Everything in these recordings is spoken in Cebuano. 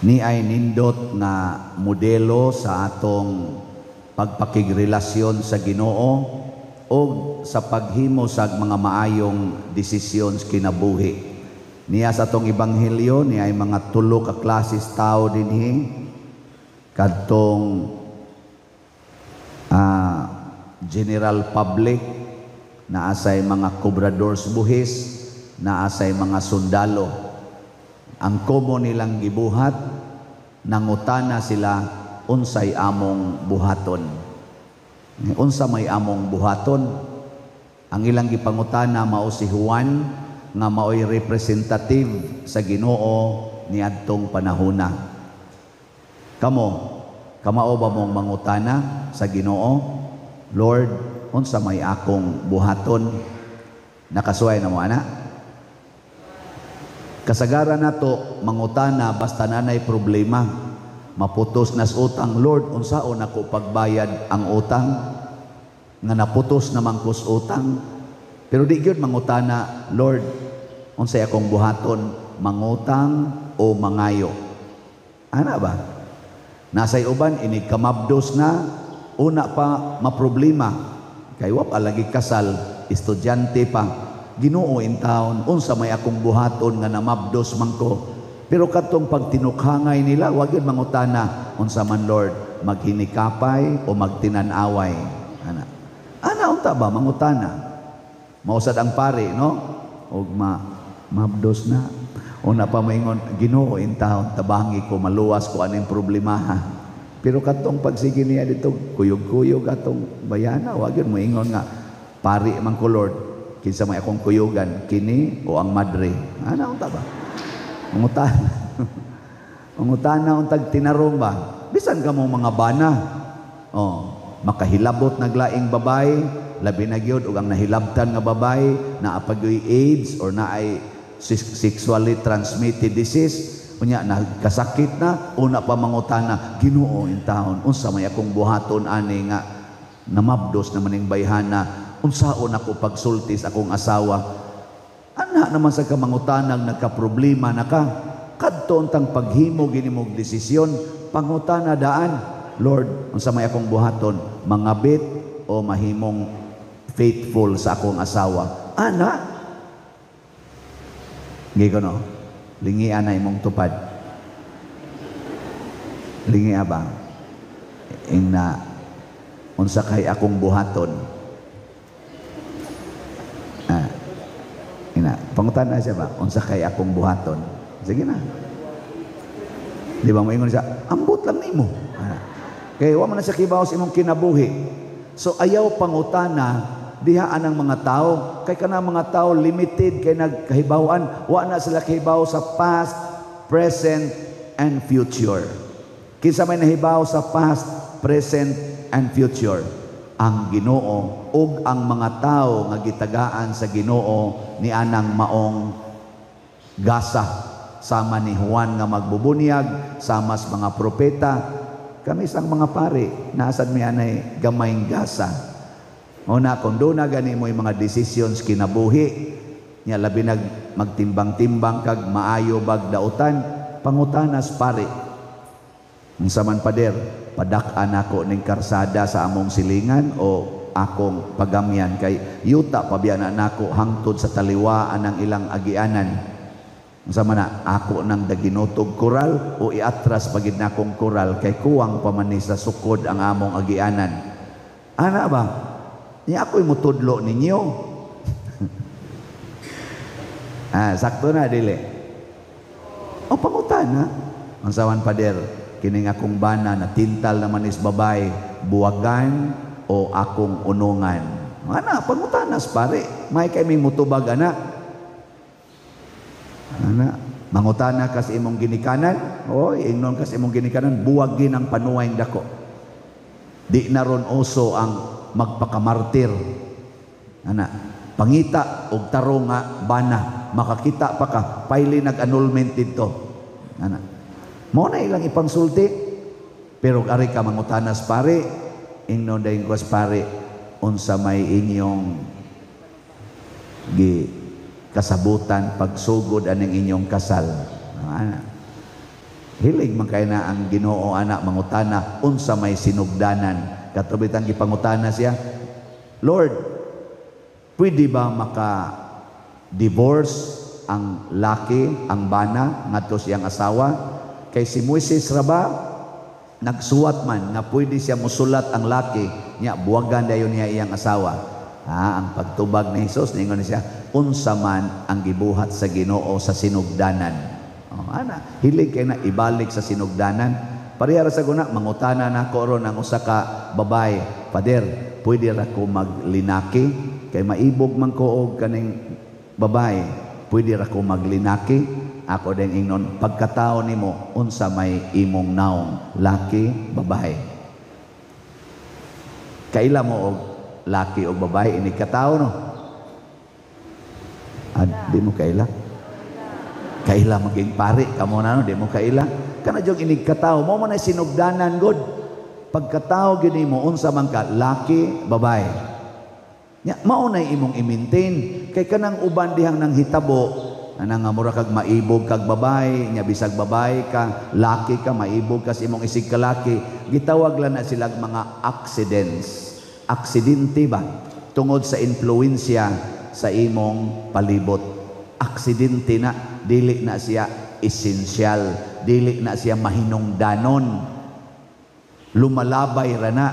Ni ay nindot nga modelo sa atong pagpakigrelasyon sa Ginoo o sa paghimo sa mga maayong desisyon sa kinabuhi. Niya sa atong ebanghelyo, niya ay mga tulo ka klases tao dinhi kadtong general public, naa say mga kobradors buhis, naa say mga sundalo. Ang common nilang gibuhat, nangutana sila, "Unsay among buhaton? Unsa may among buhaton?" Ang ilang gipangutana mao si Juan nga maoy representative sa Ginoo niadtong panahona. Kamo, kamao ba mong mangutana sa Ginoo? "Lord, unsa may akong buhaton?" Nakasuway na mo ana? Kasagaran nato mangutana basta nanay problema. Maputos nas utang, "Lord, unsaon ako pagbayad ang utang?" Nga naputos naman kus utang. Pero di gyud mangutana, "Lord, unsay akong buhaton, mangutang o mangayo?" Ana ba? Nasay uban inig kamabdos na, una pa maproblema. Kay wa pa lagi kasal, estudyante pa. "Ginoo in town, unsa may akong buhaton nga namabdos man ko?" Pero kadtong pagtinukhangay nila, wag yun mangutana, "Unsa man, Lord, maghinikapay o magtinan-away?" Ana. Ana unta ba mangutana? Mausad ang pare, no? Og mabdos na. Una pa maingon, "Ginoo in town, tabangi ko, maluwas ko aning problemaha." Pero katong pagsige niya dito, kuyog-kuyog atong bayana, wag yun moingon nga, "Pari man ko, Lord, kinsa may akong kuyugan, kini o ang madre?" Ana unta ba? Mangutana. Mangutana untag tinarong ba? Bisan ka mo mga bana. Oh, makahilabot naglaing babae, labi na gyud og ang nahilabtan nga babae naa pa gyoy AIDS or naay sexually transmitted disease, unya nagkasakit na, una pa mangutana, "Ginoo in town, unsa may akong buhaton ani nga namabdos naman ning bayhana? Unsaon ako pagsulti sa akong asawa?" Ana naman sa kamangutanag nagka-problema na ka. Kadto untang paghimo gini mong desisyon, pangutana daan, "Lord, unsa may akong buhaton, mangabit o mahimong faithful sa akong asawa?" Ana. Gigo no? Lingian na imong tupad. Lingia ba? Ingna, "Unsa kay akong buhaton?" Ah, ina, pangutana siya ba? "Unsa kay akong buhaton?" Sige na. Di ba moingon siya, "Ambot lang nimo." Ah. Kay wa man na siya kibaw sa imong kinabuhi. So ayaw pangutana diha anang mga tao, kay kana mga tao limited kay nagkahibawan, wa na sila kahibaw sa past, present and future. Kinsa may nahibaw sa past, present and future? Ang Ginoo ug ang mga tao nga gitagaan sa Ginoo ni anang maong gasa, sama ni Juan nga magbubunyag, sama sa mga propeta. Kami sang mga pare, naasad mi anay gamayng gasa. Una, kung doon na gani mo yung mga decisions kinabuhi, nya labi nag magtimbang-timbang kag maayo bag dautan, pangutanas pare. Unsa man, pader, padak-an ako ning karsada sa among silingan o akong pagamyan kay yuta pabiyana nako hangtod sa taliwaan ng ilang agianan? Unsa man na, ako nang daginotog koral o iatras pagid nakong koral kay kuwang pa man ni sa sukod ang among agianan? Ana ba? Niya ako'y mutudlo ninyo. Ah, sakto na dili. O pangutana. Unsa man, pader, kining akong bana na tintal naman is babae, buwagan o akong unungan? Ana, pangutanas pare. May kay may mutubag ana. Ana, mangutana kas imong ginikanan, oy, ingnon kas imong ginikanan, buwagin ang panuway dako. Di na ron uso ang magpakamartir. Ana, pangita og tarong nga bana, makakita pa ka, paili nag-annulment didto. Ana. Mao na ilang ipangsulti. Pero ari ka mangutanas pare, ingnon dayon ko pare, "Unsa may inyong gi kasabutan pagsugod aning inyong kasal?" Ana. Hilig man kay na ang Ginoo ana mangutana unsa may sinugdanan. Kato bitang gipangutana siya, "Lord, pwede ba maka divorce ang laki, ang bana ngadto siyang asawa? Kay si Moises ra ba nagsuwat man nga pwede siya musulat ang laki niya, buwagan dayon niya iyang asawa." Ah, ang pagtubag ni Hesus, ningon siya, "Unsa man ang gibuhat sa Ginoo sa sinugdanan?" Oh, ana, hilig kay na ibalik sa sinugdanan. Pareha ra sa guna, mangutana nako ron ang usa ka babae, "Pader, pwede ra ko maglinaki? Kay maibog man ko og kaning babae, pwede ra ko maglinaki?" Ako din ingnon, "Pagkatao nimo, unsa may imong naong, laki, babae?" Kaila mo og laki o babae ini katao, no? Ah, di mo kaila? Kaila maging pari kamo na, no? Di mo kaila? Kana jung inig katao, mo man ay sinugdanan god. Pagkatao gini mo, unsa man ka, laki, babae? Nya, mao na imong i-maintain kay kanang uban dihang nang hitabo ana nga mura kag maibog kag babae nya, bisag babae ka, laki ka, maibog ka sa imong isig kalaki, gitawag lang na silag mga accidents, aksidente ba, tungod sa influensya sa imong palibot. Aksidente na, dili na siya esensyal, dili na siya mahinungdanon, lumalabay ra na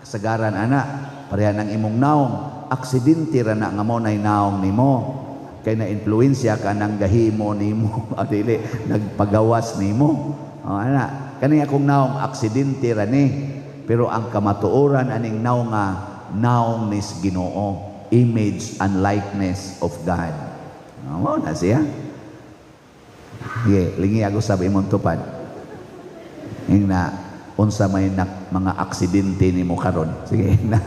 kasagaran ana. Pareha ng imong naong, aksidente ra na nga mo nay naong nimo kay na influensya ka nang gahimo nimo o dili nagpagawas nimo. O ana, kani akong naong, aksidente ra ni, pero ang kamatuoran aning naong nga naong nis Ginoo, image and likeness of God. O, mao na siya. Sige, lingi ako sa imong tupad. Ingna, unsa may mga aksidente nimo karon? Sige, ingna.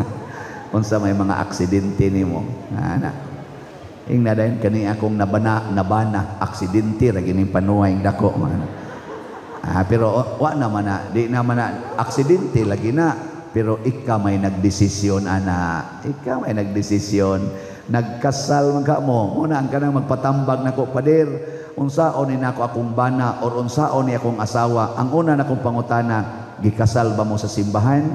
Unsa may mga aksidente nimo? Ana. Ingna dayon, "Kani akong nabana, nabana, aksidente ra gining panuhay dako man." Ah, pero wa naman na, di naman na aksidente lagi na. Pero ikaw may nagdesisyon ana. Ikaw may nagdesisyon. Nagkasal man ka mo. Muna ang kanang magpatambag nako, "Pader, unsaon ni nako akong bana or unsaon ni akong asawa?" Ang una na kong pangutana, "Gikasal ba mo sa simbahan?"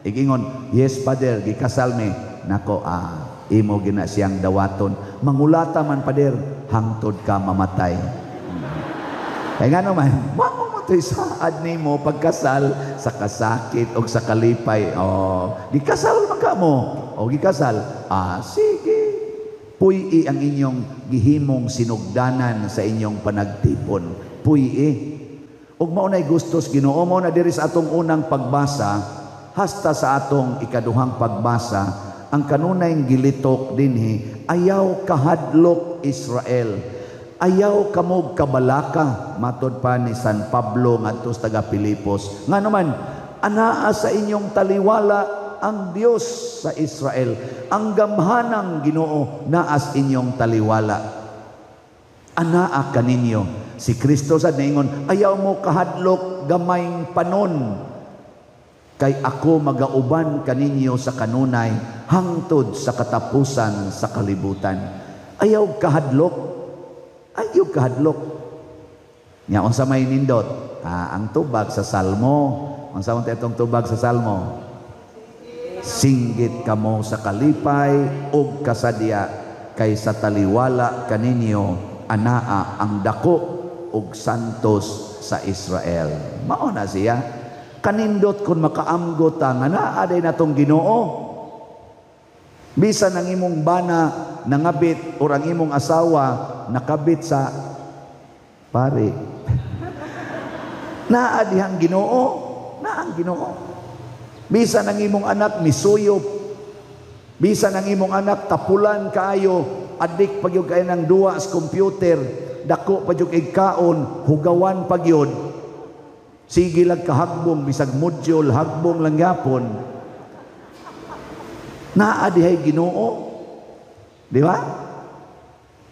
Igingon, "Yes, Father, gikasal mi." Nako, ah, imo gina siyang dawaton. "Mangulata man, Pader." Hangtod ka mamatay. Kaya nga naman, mao mo to'y saad nimo pagkasal sa kasakit o sa kalipay. Oh, gikasal man ka mo. O gikasal. Ah, sige. Puy-i ang inyong gihimong sinugdanan sa inyong panagtipon. Puy-i. Ug mao na'y gustos Ginoo mo na diri sa atong unang pagbasa hasta sa atong ikaduhang pagbasa, ang kanunay gilitok dinhi, "Ayaw kahadlok, Israel. Ayaw kamog kabalaka," matod pa ni San Pablo ngadto sa taga Pilipos. Nga naman, anaa sa inyong taliwala ang Dios sa Israel. Ang gamhanang Ginoo naas inyong taliwala. Anaa kaninyo. Si Kristo sa ningon, "Ayaw mo kahadlok, gamayng panon. Kay ako magauban kaninyo sa kanunay hangtod sa katapusan sa kalibutan." Ayaw kahadlok. Ayaw kahadlok. Nya unsa may nindot? Ah, ang tubag sa Salmo. Unsa man itong tubag sa Salmo? "Singgit kamo sa kalipay ug kasadya kay sa taliwala kaninyo anaa ang dako ug santos sa Israel." Mao na siya. Kanindot kung makaamgot ta nga naa day natong Ginoo. Bisan ang imong bana nangabit or ang imong asawa nakabit sa pare. Naa dihang Ginoo, naa ang Ginoo. Bisan ang imong anak misuyop. Bisan ang imong anak tapulan kaayo, adik pa gyud kay ng duwa sa computer, dako pa gyud kaon, hugawan pa gyud. Sige lang kahagbong, bisag module, hagbong lang yapon. Naa dihay Ginoo. Di ba?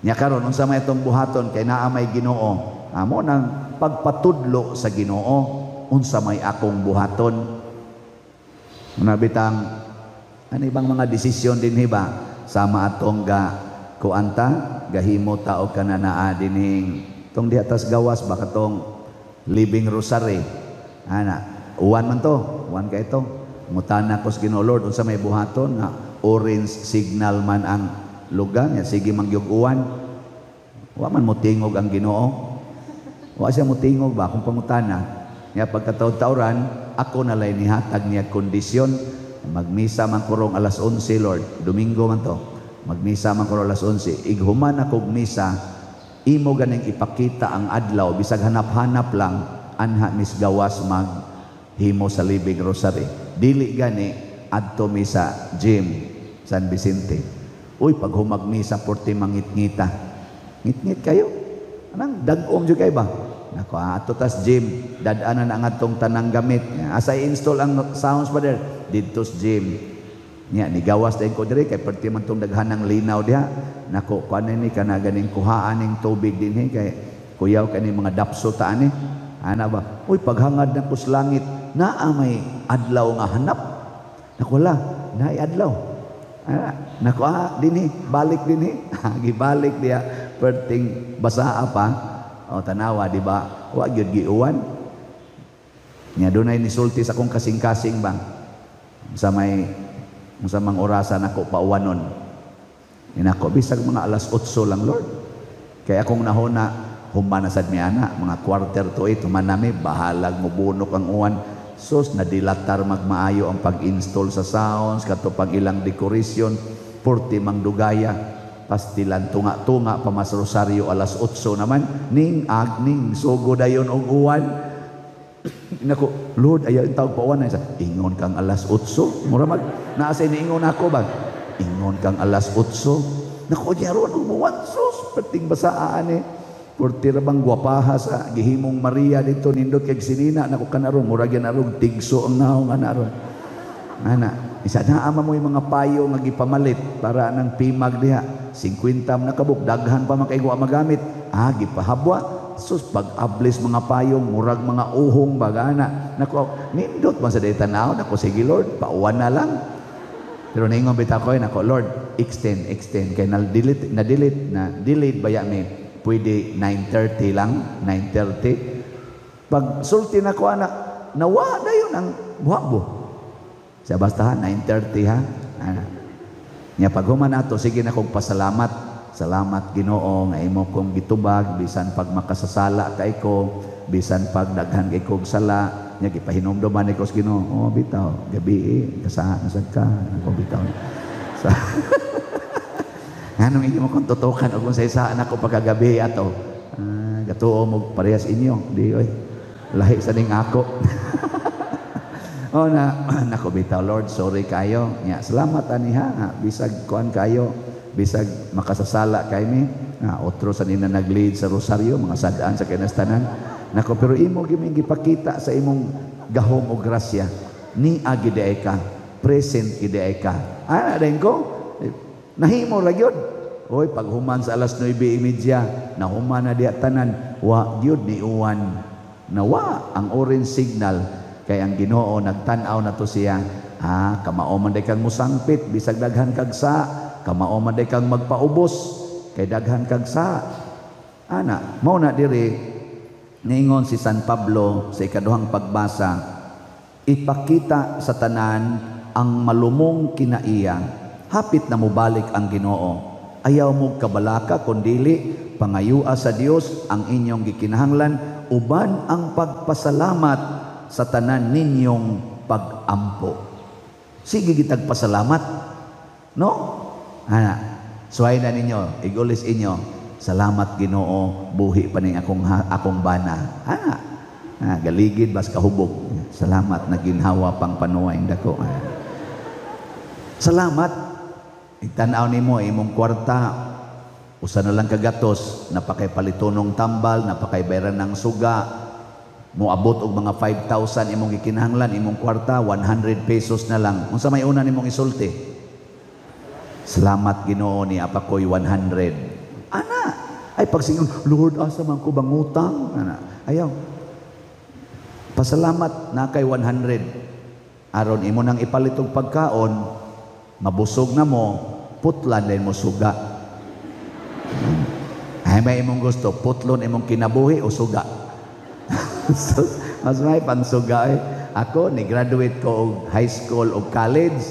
Nya karon unsa may itong buhaton kay naa may Ginoo? Amo nang pagpatudlo sa Ginoo, unsa may akong buhaton. Muna bitang ano ibang mga desisyon din ba sama atong ga kuanta gahimo ta og kananaa dinhing tong diha tas gawas ba katong Living Rosary. Ana, uwan man to, uwan ka ito. Mutana ko sa Ginoo, "Lord, unsa may buhaton nga orange signal man ang lugar niya, sige mangyug uwan." Wa man mo tingog ang Ginoo. Wa siya mo tingog ba kung pangutana. Nya pagkataon-tauran, ako na lay nihatag niya kondisyon. Magmisa man korong alas 11, Lord. Domingo man to. Magmisa man korong alas 11. Ighuman akog misa, imo ganing ipakita ang adlaw, bisag hanap-hanap lang, anha mis gawas mag himo sa Living Rosary. Dili gani, adto mi sa gym, San Vicente. Uy, pag humag misa, porte mangit-ngita. Ngit-ngit kayo. Anang dag-om jud kay ba? Nako, ato tas gym, dad-anan ang atong tanang gamit. Asa i-install ang sounds, brother? Didto sa gym. Nya nigawas din ko diri kay perti man tong daghanang linaw diha. Nako, kuan ni kana ganing kuhaan ning tubig dinhi kay kuyaw kani mga dapso ta ani. Ana ba? Uy, paghangad na kus langit, naa may adlaw nga hanap. Nako la, naay adlaw. Ah, nako dinhi, balik dinhi. Gibalik diha perting basaa pa. O tanawa, di ba? Wa gyud giuwan. Nya dunay nisulti sa akong kasing-kasing ba. Sa may sa mang orasan ako pauwanon. Inako bisag mga alas 8 lang, Lord. Kaya akong nahuna human na sad mi ana, mga 7:45 human nami, bahalag mobunok ang uwan. Sus, nadilatar magmaayo ang pag-install sa sounds, kato pag ilang decoration, porte mangdugaya. Pastilan tunga-tunga pa mas rosaryo alas 8 naman ning ag ning sugo dayon og uwan. Nako, Lord, ayaw tawag pa uwan. Ingon kang alas 8, mura mag naa sa niingon ako ba, ingon kang alas 8. Nako, diaron og uwan, sus, perting basaan eh. Porte ra bang gwapaha sa gihimong Maria dito, nindot kay sinina nako kanaron mura gyud arog tigso ang naong ana ron. Ana, isa na ama mo yung mga payo nga gipamalit para nang pimag diha. 50 na kabuk, daghan pa man kay wa magamit. Ah, gipahabwa. Sus, pag-ablis mga payong, murag mga uhong bagana. Nako, nindot man sa day tanaw. Nako, sige Lord, pauwan na lang. Pero niingon bitaw ko, nako Lord, extend, extend. Kay na-delete, na-delete, na-delete baya mi. Pwede 9:30 lang, 9:30. Pag sulti na ko, anak, nawa na yun ang buhabo. Siya basta ha, 9:30 ha. Ana. Nya pag human ato, sige na kong pasalamat. Salamat Ginoo nga imo kong gitubag bisan pag makasasala kay ko, bisan pag daghan kay kog sala. Nya gipahinumduman ni ko sa Ginoo. Oh bitaw, gabi eh, kasaha na sad ka. Ako bitaw. Sa nganong inyo mo kong tutukan og sa isaan ako pagkagabi ato. Ah, gatuo mo parehas inyo. Di oy. Lahi sa ning ako. Oh na nako bitaw, Lord, sorry kayo. Nya salamat ani ha, bisag kuan kayo, bisag makasasala kay mi. Nga otro sa nina nag-lead sa rosaryo, mga sadaan sa kinastanan. Nako pero imo giming gipakita sa imong gahom o grasya. Ni agi diay ka, present gid diay ka. Ana dayon ko. Nahimo ra gyud. Oy, paghuman sa alas 9:30, nahuman na diha tanan, wa gyud ni uwan. Nawa ang orange signal. Kay ang Ginoo nagtan-aw na to siya. Ah, kamao man day kang musangpit bisag daghan kag sa, kamao man day kang magpaubos kay daghan kag sa. Ana, mao na diri niingon si San Pablo sa ikaduhang pagbasa, ipakita sa tanan ang malumong kinaiya. Hapit na mobalik ang Ginoo. Ayaw mo kabalaka kundili pangayua sa Dios ang inyong gikinahanglan uban ang pagpasalamat sa tanan ninyong pag-ampo. Sige gitag pasalamat. No? Ana, suway na ninyo, igulis inyo. Salamat Ginoo, buhi pa ning akong bana. Ana, ah, galigid bas kahubog. Salamat na ginhawa pang panuway dako. Ah. Salamat. Itan-aw nimo imong kwarta, usa na lang kagatos, napakay palitonong tambal, napakay bayaran ng suga, moabot og mga 5,000 imong gikinahanglan, imong kwarta 100 pesos na lang. Unsa may una nimong isulti? Salamat Ginoo ni apa ko'y 100. Ana, ay pagsingon, Lord, asa man ko bangutang? Ana, ayaw. Pasalamat na kay 100. Aron imo nang ipalit og pagkaon, mabusog na mo, putlan din mo suga. Ay may imong gusto, putlon imong kinabuhi o suga. Mas may pangsuga eh. Ako, ni-graduate ko og high school o college,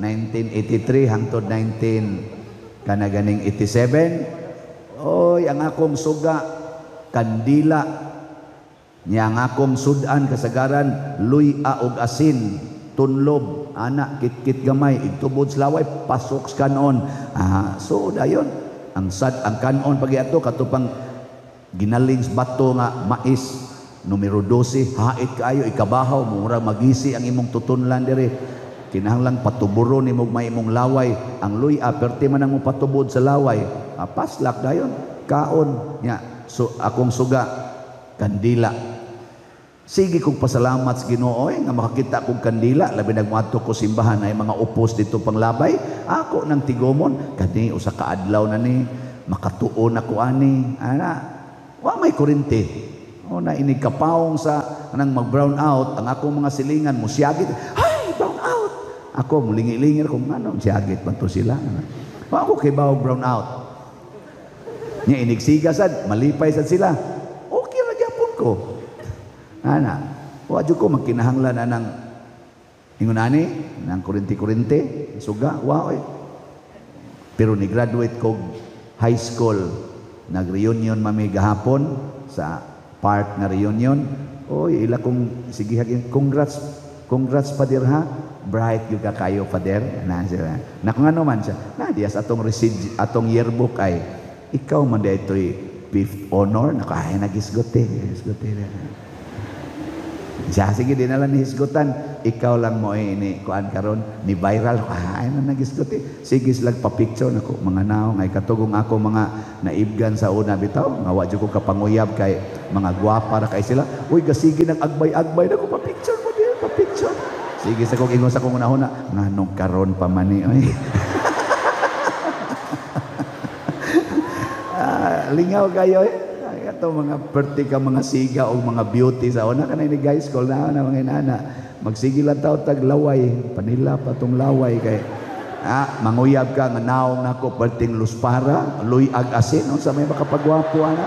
1983 hangtod 19 kana ganing 87. Oy, ang akong suga, kandila. Nya ang akong sudan kasagaran, luya og asin, tunlob, ana, kitkit gamay, igtubod sa laway, pasok sa kanon. So dayon, ang sad ang kanon pagiato katupang ginaling sa bato nga mais numero 12, hait kaayo ikabahaw, murag magisi ang imong tutunlan dire. Kinahanglang patuburo nimo may imong laway. Ang luya perti man ang mopatubod sa laway. Paslak dayon, kaon nya. So akong suga kandila. Sige kong pasalamat sa Ginoo nga makakita kong kandila, labi nagmuadto ko simbahan ay mga upos dito panglabay. Ako nang tigomon kani usa ka adlaw na ni makatuon ako ani. Ana, wa may kurente. O na inig kapaong sa nang mag-brown out ang akong mga silingan musiyagit. Ay, brown out. Ako mulingi-lingir kung ano siyagit man to sila. Wa ako kay bawo brown out. Nya inigsiga sad, malipay sad sila. Okay ra gyapon ko. Ana, wa jud ko magkinahanglan anang ingon ani nang kurente-kurente, suga wa oy. Pero ni graduate ko high school, nag-reunion mami gahapon sa park na reunion. Oy, ila kong sige, congrats, congrats Father ha. Bright gyud ka kayo Father. Na sila. Na kung ano man siya. Na dias atong resid atong yearbook ay ikaw man daytoy fifth honor nakahay nagisgote, gisgote. Siya sige di na lang nihisgutan. Ikaw lang mo eh, ni kuan karon ni viral ay na nagisgote. Sige sila pa-picture nako mga naong ay katugong ako mga naibgan sa una bitaw nga wa jud ko kapanguyab kay mga gwapa ra kay sila. Uy gasige nang agbay-agbay nako pa-picture mo di pa-picture. Sige sa kong ingon sa kong unahuna nganong karon pa man ni oy. Lingaw kayo eh. Ato mga perti ka mga siga o mga beauty sa una kanay ni guys school na na mga inana magsige lang tao tag laway panila pa tong laway kay manguyab ka nga naong nako perting luspara luyag asin unsa may makapagwapo ana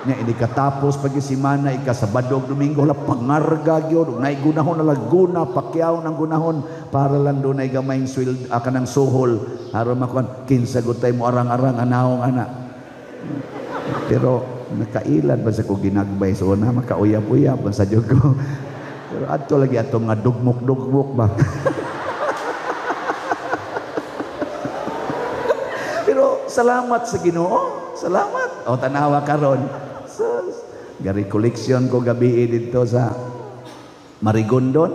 nya ini katapos pag semana ika Sabado ug Domingo la pangarga gyud ug nay gunahon na laguna pakyaw ng gunahon para lang dunay gamayng sweldo kanang suhol aron makuan kinsa gud tay mo arang-arang anaong ana. Pero nakailan ba sa ko ginagbay so na makauyab-uyab ba sa jud ko. Pero adto lagi ato mga dugmok-dugmok ba. Pero salamat sa Ginoo, salamat. O tanawa karon. Sus, gari collection ko gabi didto sa Marigondon.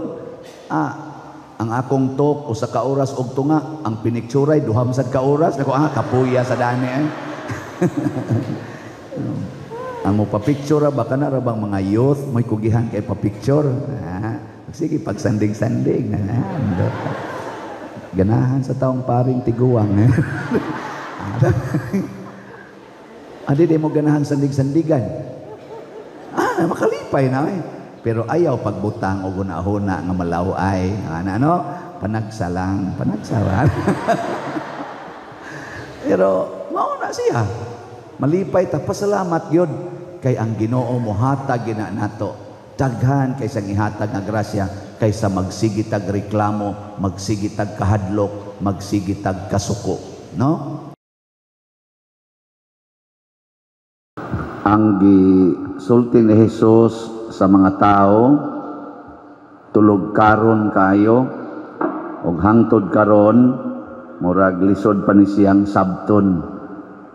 Ang akong talk usa ka oras og tunga, ang pinikturay duha man sad ka oras. Nako kapuya sa dani eh. Ang mo pa-picture ba kana ra bang mga youth mo'y kugihan kay pa-picture. Sige pagsanding-sanding. Ganahan sa taong paring tiguang. Adi di mo ganahan sanding-sandigan. Makalipay na eh. Pero ayaw pagbutang o gunahuna nga malaw-ay. Ano? Panagsa lang, panagsa lang. Pero mao na siya. Malipay ta, pasalamat gyud kay ang Ginoo mohatag gina nato. Daghan kay sang ihatag nga grasya kaysa magsigitag reklamo, magsigitag kahadlok, magsigitag kasuko, no? Ang gisulti ni Jesus sa mga tao, tulog karon kayo og hangtod karon murag lisod pa ni siyang sabton.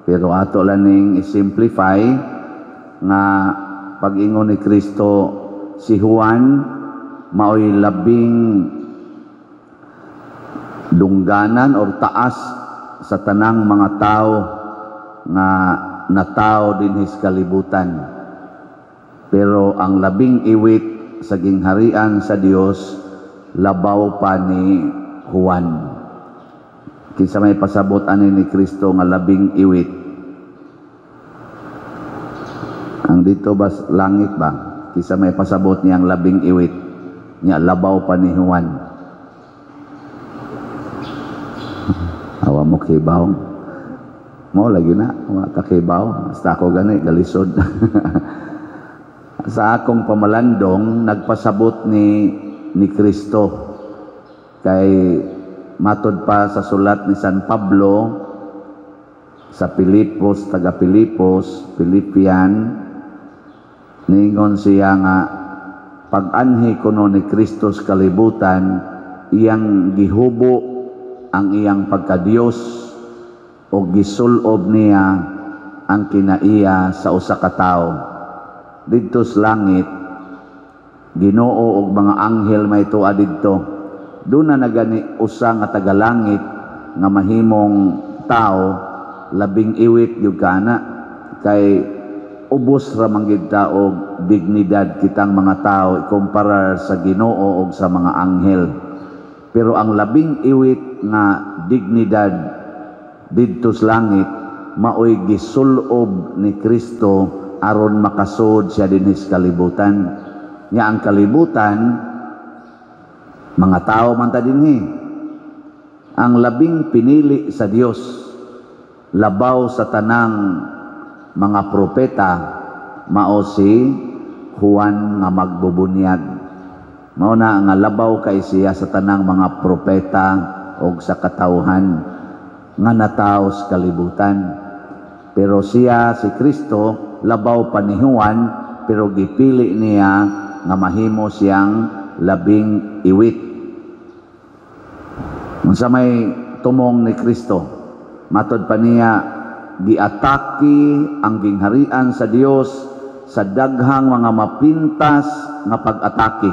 Pero ato lang ning i-simplify nga pag-ingon ni Kristo si Juan maoy labing dungganan or taas sa tanang mga tao nga natao dinhi sa kalibutan. Pero ang labing iwit sa gingharian sa Dios labaw pa ni Juan. Kinsa may pasabot ani ni Kristo nga labing iwit? Ang dito ba langit ba? Kinsa may pasabot niyang labing iwit? Nya labaw pa ni Juan. Awa mo kibaw. Mo lagi na, wa ta kibaw. Basta ako gani galisod. Sa akong pamalandong, nagpasabot ni Kristo kay matod pa sa sulat ni San Pablo sa Pilipos, taga Pilipos, Philippian, ningon siya nga pag-anhi kuno ni Kristo sa kalibutan, iyang gihubo ang iyang pagkadiyos o gisulob niya ang kinaiya sa usa ka tawo. Didto sa langit, Ginoo og mga anghel may tuwa didto. Doon na nagani usa nga taga-langit nga mahimong tao, labing iwit gyud kana kay ubos ra man gyud ta og dignidad kitang mga tao ikumpara sa Ginoo og sa mga anghel. Pero ang labing iwit nga dignidad didto sa langit maoy gisulob ni Kristo aron makasud siya dinhi sa kalibutan. Nya ang kalibutan, mga tao man ta dinhi. Ang labing pinili sa Dios labaw sa tanang mga propeta mao si Juan nga magbubunyag. Mao na nga labaw kay siya sa tanang mga propeta og sa katawhan nga natawo sa kalibutan. Pero siya, si Kristo, labaw pa ni Juan, pero gipili niya nga mahimo siyang labing iwit. Unsa may tumong ni Kristo? Matod pa niya, giatake ang gingharian sa Dios sa daghang mga mapintas nga pag-atake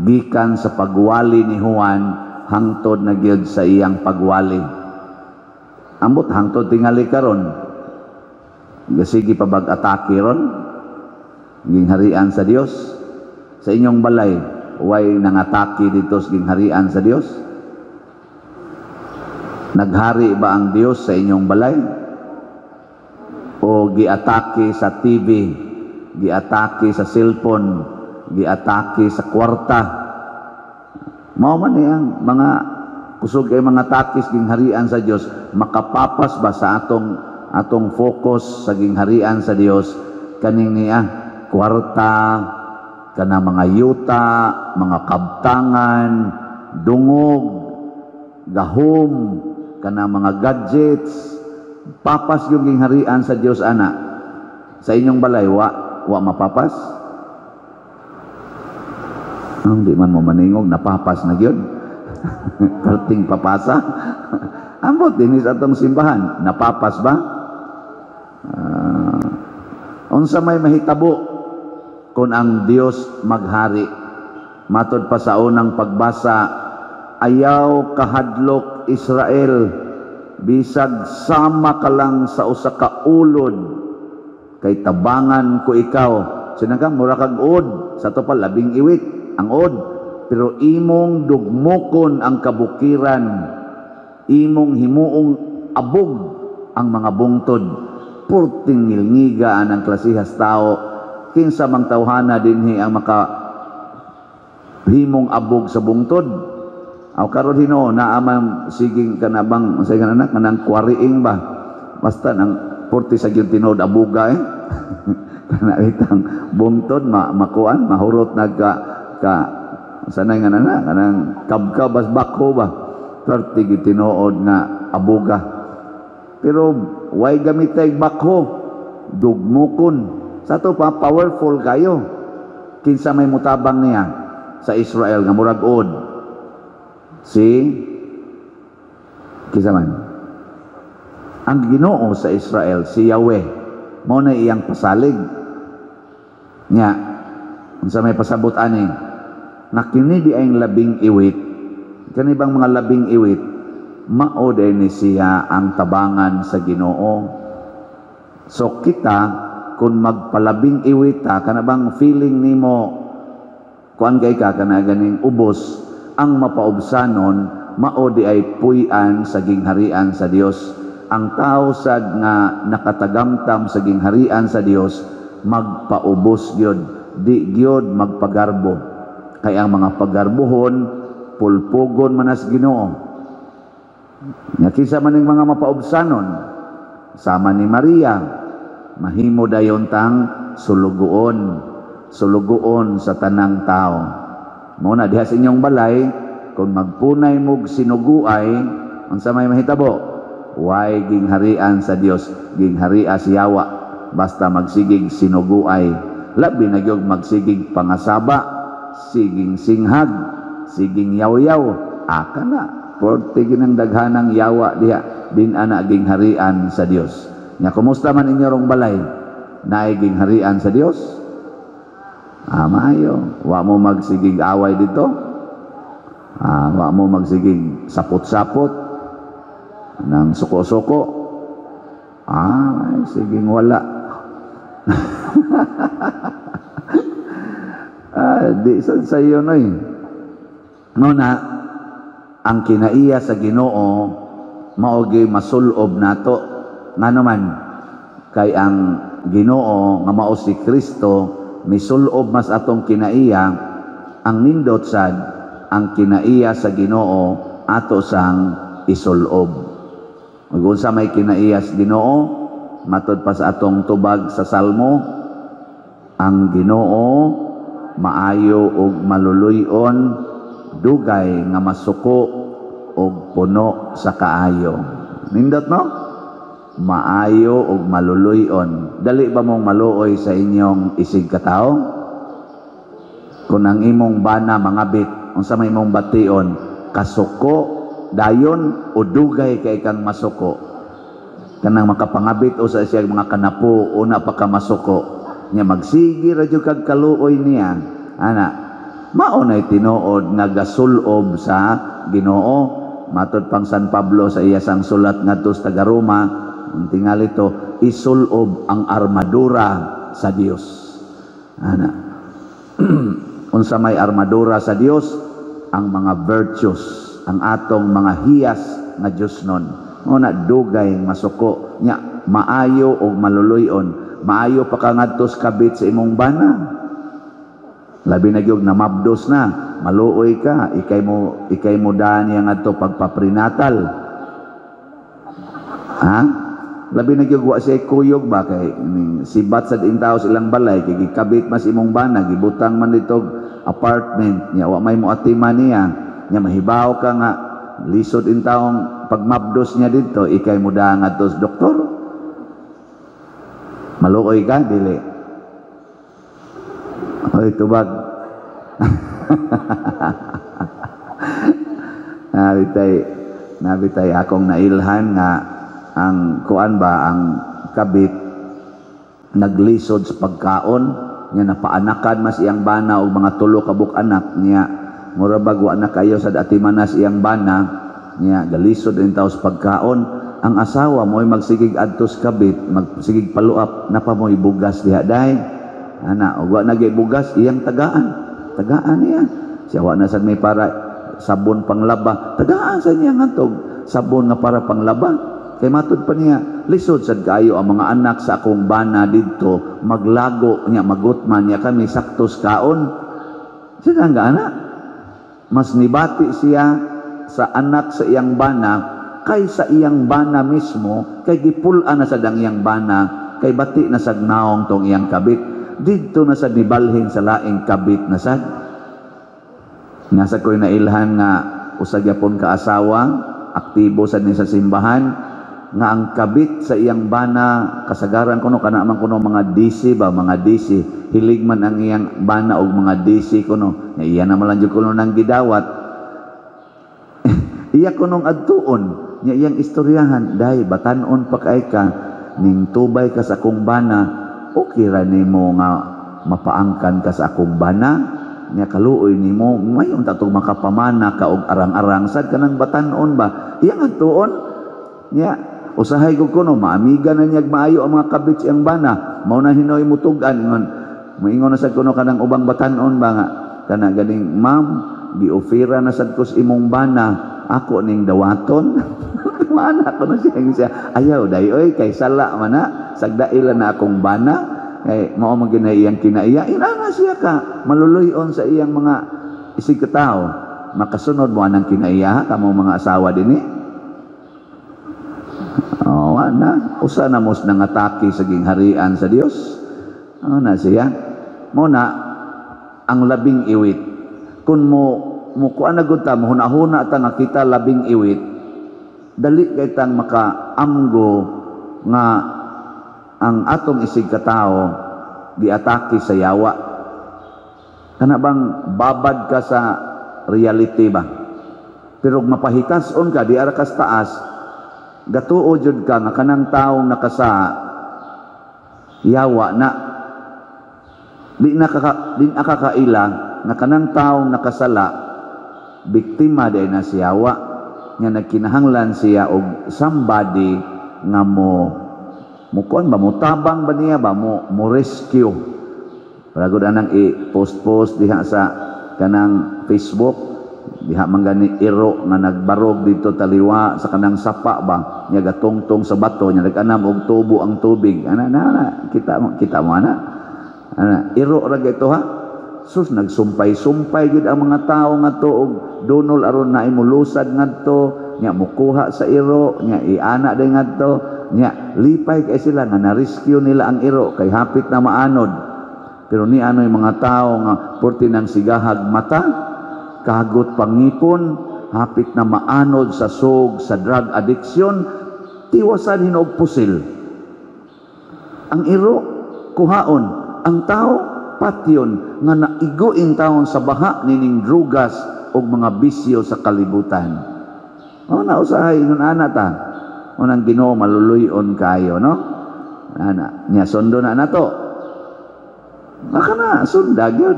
gikan sa pagwali ni Juan hangtod na gyud sa iyang pagwali. Ambot hangtod tingali karon, sige pa bag-atake ron gingharian sa Dios? Sa inyong balay, way nangatake dito sa gingharian sa Dios? Naghari ba ang Dios sa inyong balay? O giatake sa TV, giatake sa cellphone, giatake sa kwarta? Mao man ang mga kusog kay mga takis gingharian sa Dios. Makapapas ba sa atong atong focus sa gingharian sa Dios kaning niya kwarta, kana mga yuta, mga kabtangan, dungog, gahom, kana mga gadgets? Papas yung gingharian sa Dios ana sa inyong balay? Wa mapapas? Ang di man mo maningog, napapas na gyud. Perting papasa. Ambot dinhi sa atong simbahan, napapas ba? Unsa may mahitabo kung ang Dios maghari? Matod pa sa unang pagbasa, ayaw kahadlok, Israel, bisag sama ka lang sa usa ka ulod, kay tabangan ko ikaw. Sinangkang mura kag ud, sa to pa labing iwit ang ud, pero imong dugmokon ang kabukiran, imong himuong abog ang mga bungtod. Purting ngilngiga ang klasihas tao. Kinsa mang tawhana dinhi ang maka himong abog sa bungtod? Aw karon hinuon naa man siging kanabang sa anak kanang kwariing ba, basta nang purti sa gyud tinuod abuga eh. Kana itang bungtod makuan mahurot na ka ka sanay nga na kanang kabkabas bako ba, perti gyud tinuod nga abuga. Pero way gamitay bakho, dugmukon. Sa to pa powerful kayo. Kinsa may mutabang niya sa Israel nga murag od? Si kinsa man? Ang Ginoo sa Israel, si Yahweh. Mao na iyang pasalig. Nya, unsa may pasabot ani? Nga kini di ang labing iwit, kani bang mga labing iwit, mao ni siya ang tabangan sa Ginoo. So kita, kung magpalabing iwit ta, kana bang feeling nimo kuan kay ka kana ganing ubos, ang mapaubsanon mao di ay puy-an sa gingharian sa Dios. Ang tao sad nga nakatagamtam sa gingharian sa Dios magpaubos gyud, di gyud magpagarbo. Kay ang mga pagarbohon pulpugon man as Ginoo. Nya kinsa man ning mga mapaubsanon? Sama ni Maria, mahimo dayon tang Sulugoon. Sulugoon sa tanang tao. Mao na diha sa inyong balay, kung magpunay mog sinuguay, unsa may mahitabo? Way gingharian sa Dios, gingharia si yawa. Basta magsigig sinuguay, labi na gyud magsigig pangasaba, siging singhag, siging yaw-yaw, aka na. Porte ginang daghanang yawa diha, din ana gingharian sa Dios. Nya kumusta man inyo rong balay? Naay gingharian sa Dios? Ah, maayo. Wa mo magsigig away dito? Ah, wa mo magsigig sapot-sapot ng suko-suko? Ah, ay, siging wala. Ah, di sad sa iyo noy. No na ang kinaiya sa Ginoo mao gyud masulob nato. Ngano man kay ang Ginoo nga mao si Kristo misulob mas atong kinaiya, ang nindot sad ang kinaiya sa Ginoo ato sang isulob. Ug unsa may kinaiya sa Ginoo? Matud pa sa atong tubag sa Salmo, ang Ginoo maayo ug maluluy-on, dugay nga masuko ug puno sa kaayo. Nindot no? Maayo ug maluluy-on. Dali ba mong maluoy sa inyong isig katawo? Kung ang imong bana mangabit, unsa may imong bation? Kasuko dayon o dugay kay kang masuko? Kanang makapangabit o sa siya mga kanapo, una pa ka masuko. Nya magsigi ra jud kag kaluoy niya. Ana, mao nay tinuod nga gasulob sa Ginoo. Matod pang San Pablo sa iya sang sulat ngadto sa taga Roma, ang tingali to, isulob ang armadura sa Dios. Ana. Unsa may armadura sa Dios? Ang mga virtues, ang atong mga hiyas nga Dios nun. Una dugay masuko nya maayo og maluluy-on. Maayo pa ka ngadto sa kabit sa imong bana. Labi na gyud namabdos na, maluoy ka, ikay mo daan niya ngadto pagpaprenatal. Ha? Labi na gyud wa siya kuyog ba kay ning sibat sad intaw sa ilang balay kay gikabit mas imong bana, gibutang man dito apartment niya, wa may moatiman niya. Nya mahibaw ka nga lisod intawong pagmabdos niya dito, ikay mo daan ngadto sa doktor. Maluoy ka dili? Oy, tubag. Nabitay akong nailhan nga ang kuan ba ang kabit naglisod sa pagkaon niya, napaanakan mas iyang bana og mga tulo ka buok anak niya. Mura bag wa na kayo sa atimanas iyang bana niya, galisod in tawo sa pagkaon. Ang asawa mo'y magsigig adtos kabit, magsigig paluap, napa mo'y bugas diha day. Ana, og wa na gyud bugas, iyang tagaan. Tagaan niya. Siya wa na sad may para sabon panglaba. Tagaan sa niya ngadtog sabon nga para panglaba. Kay matud pa niya, lisod sad kaayo ang mga anak sa akong bana didto, maglago niya, magutman niya kami saktos kaon. Siya nga anak. Mas nibati siya sa anak sa iyang bana kaysa iyang bana mismo, kay gipul-an na sad ang iyang bana, kay bati na sad naong tong iyang kabit. Didto na sad nibalhin sa laing kabit na sad. Nasa ko'y nailhan nga usa gyapon ka asawa, aktibo sad ni sa simbahan, nga ang kabit sa iyang bana kasagaran kuno kana man kuno mga DC ba, mga DC, hilig man ang iyang bana og mga DC kuno, nga iya na man lang jud kuno nang gidawat. Iya kunong adtuon nya iyang istoryahan, day batan-on pa kay ka ning tubay ka sa akong bana, okay ra nimo nga mapaangkan ka sa akong bana nya kaluoy nimo, mayon ta tong makapamana ka og arang-arang sad kanang batan-on ba. Iyang adtuon nya usahay ko kuno maamiga na niya maayo ang mga kabit siyang bana, mao na hinoy mutugan ingon moingon na sad kuno kanang ubang batan-on ba nga kana ganing ma'am giofera na sad ko sa imong bana, ako ning dawaton. Mana ko na siya siya ayaw day oy kay sala man na sagdaila na akong bana, kay mao man gyud iyang kinaiya. Ina siya ka maluluy-on sa iyang mga isig katawo. Makasunod mo anang kinaiya kamo mga asawa dinhi. Oh, na usa na mos nangatake sa gingharian sa Dios. Ano na siya? Mo na ang labing iwit. Kung mo mukuan na gud ta, mohuna-huna ta nga kita labing iwit, dali kay tang makaamgo nga ang atong isig katao giatake sa yawa. Kana bang babad ka sa reality ba? Pero mapahitas-on ka, di ara kas taas, gatuo jud ka nga kanang taong nakasa yawa na. Di nakakaila nga kanang taong nakasala, biktima day na siya wa nga nagkinahanglan siya og somebody nga mo mukuan ba, mo tabang ba niya ba, mo mo rescue. Para gud anang i-post-post diha sa kanang Facebook diha man gani, iro nga nagbarog dito taliwa sa kanang sapa ba nya, gatungtong sa bato nya, nag-anam og tubo ang tubig ana na, na kita mo, kita mo ana ana iro ra ito ha. Sus, nagsumpay-sumpay gid ang mga tao nga to og dunol aron na imulusad ngadto nya, mukuha sa iro nya, iana din ngadto nya. Lipay kay sila nga na-rescue nila ang iro kay hapit na maanod. Pero ni ano yung mga tao nga purti ng sigahag mata, kagot pangipon, hapit na maanod sa sog sa drug addiction, tiwasan hinog pusil ang iro, kuhaon ang tao, patyon nga naigo in taon sa baha nining drugas o mga bisyo sa kalibutan. O na usahay ingon ana ta. Unang Ginoo maluluyon kayo, no? Ana, nya sundo na nato. Baka na sunda gyud.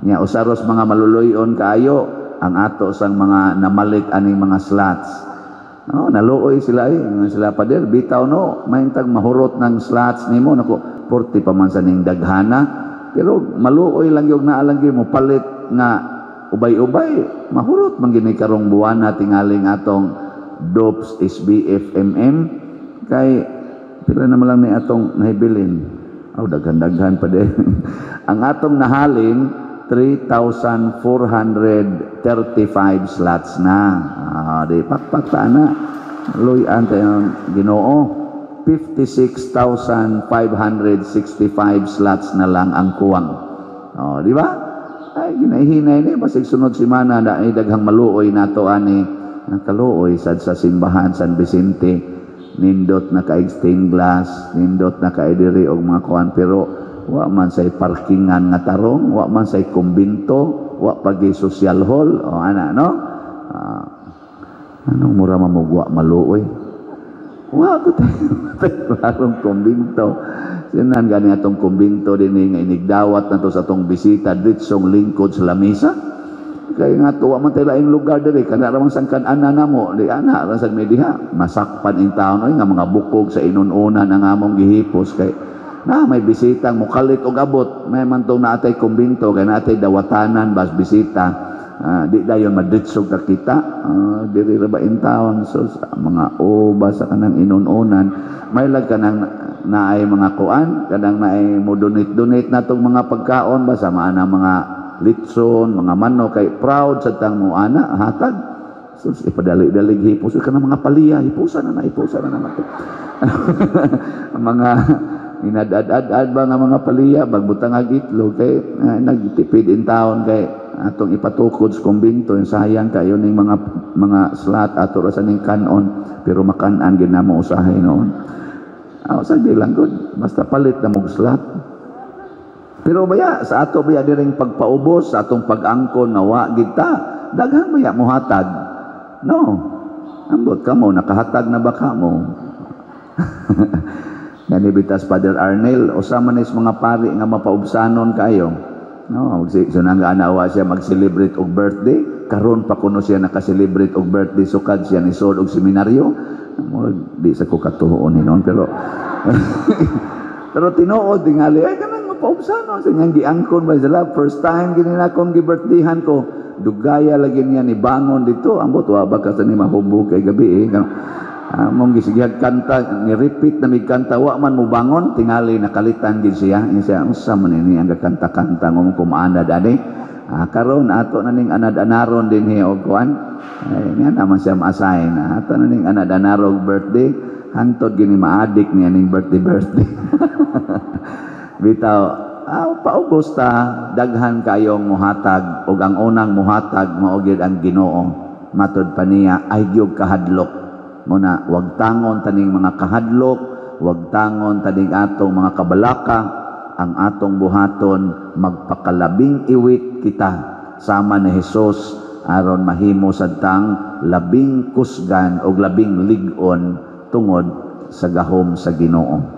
Nya usaros mga maluluyon kayo ang ato sang mga namalit aning mga slots. No, naluoy sila eh. Ingon sila, "Pader, bitaw no, mahintag mahurot ng slots nimo." Nako, 40 pa man sa ning daghana. Pero maluoy lang yung naalang gyud mo palit nga ubay-ubay, mahurot man gini karong buwana tingaling atong DOPS SBFMM kay pila naman lang ni atong nahibilin. Oh, daghan-daghan pa din. Ang atong nahalin, 3,435 slots na. Ah, di pakpak ta na. Luyan tayo Ginoo. 56,565 slots na lang ang kuwang. Oh, di ba? Ay, ginahinay ni basig sunod semana na ay daghang maluoy nato ani. Ang kaluoy sad sa simbahan San Vicente, nindot na kaig stained glass, nindot na kay diri og mga kuan, pero wa man say parkingan nga tarong, wa man say kumbinto, wa pagi social hall o ana, no? Ah, anong mura mamugwa maluoy, wa ko tayo klarong kumbinto. Sinan gani atong kumbinto dinhi nga inigdawat na to sa atong bisita, ditsong lingkod sa lamisa. Kay nga tuwa man tayo laing lugar diri, kana ra man sang kan-ana namo, di ana ra sad may diha. Masakpan in taon oy nga mga bukog sa inununan ang among gihipos kay na may bisitang mukalit og abot, may man tong naatay kumbinto kay naatay dawatanan bas bisita. Di dayon madritsog ka kita, diri ra ba in taon. So sa mga uba sa kanang inununan, may lag kanang naay mga kuan, kanang naay mo donate-donate na tong mga pagkaon ba sa mga mga litson, mga manok, kay proud sa tang mo ana hatag. So ipadali-dalig hipos kanang mga palya, hipusan na na, hipusan na naman to. Mga inad-ad-ad ba nga mga palya, bagbutang ag itlog kay nagtipid in town kay atong ipatukod sa kumbinto. Yung sayang kayo ning mga slot, ato ra sa ning kanon, pero makan-an ginamo usahay noon. Ah, sa di lang gud basta palit na mog slot. Pero baya sa ato baya diring pagpaubos sa atong pag-angkon nga wa gid ta, daghan baya mohatag, no? Ambot kamo, nakahatag na ba kamo? Gani bitas Father Arnel, usa man is mga pari nga mapaubsanon kayo. No, so nang anawa siya mag-celebrate og birthday, karon pa kuno siya naka-celebrate og birthday sukad siya ni sod og seminaryo. Murag di sa ko katuon ni noon, pero pero tinuod tingali ay kanang mapaubsanon sa niyang giangkon ba sila. First time gini na akong gi-birthdayhan ko, dugaya lagi niya ni bangon dito. Ambot wa ba ka sa ni mahubog kay gabi eh. Mong gisigihag kanta, ni repeat na mig kanta, wa man mo bangon. Tingali nakalitan gid siya. Ini siya, unsa man ini ang kanta-kanta ngom kumaanad ani? Ah, karon ato na ning anad-anaron dinhi og kuan. Ay, niya naman siya ma-assign. Ato na ning anad-anarog birthday, hantod gini maadik niya ning birthday birthday. Bitaw, paubos ta, daghan kayong muhatag ug ang unang muhatag mao gyud ang Ginoo. Matod pa niya ay gyud kahadlok. Muna wag tangon taning mga kahadlok, wag tangon taning atong mga kabalaka, ang atong buhaton magpakalabing iwit kita sama ni Hesus aron mahimo sadtang labing kusgan o labing lig-on tungod sa gahom sa Ginoo.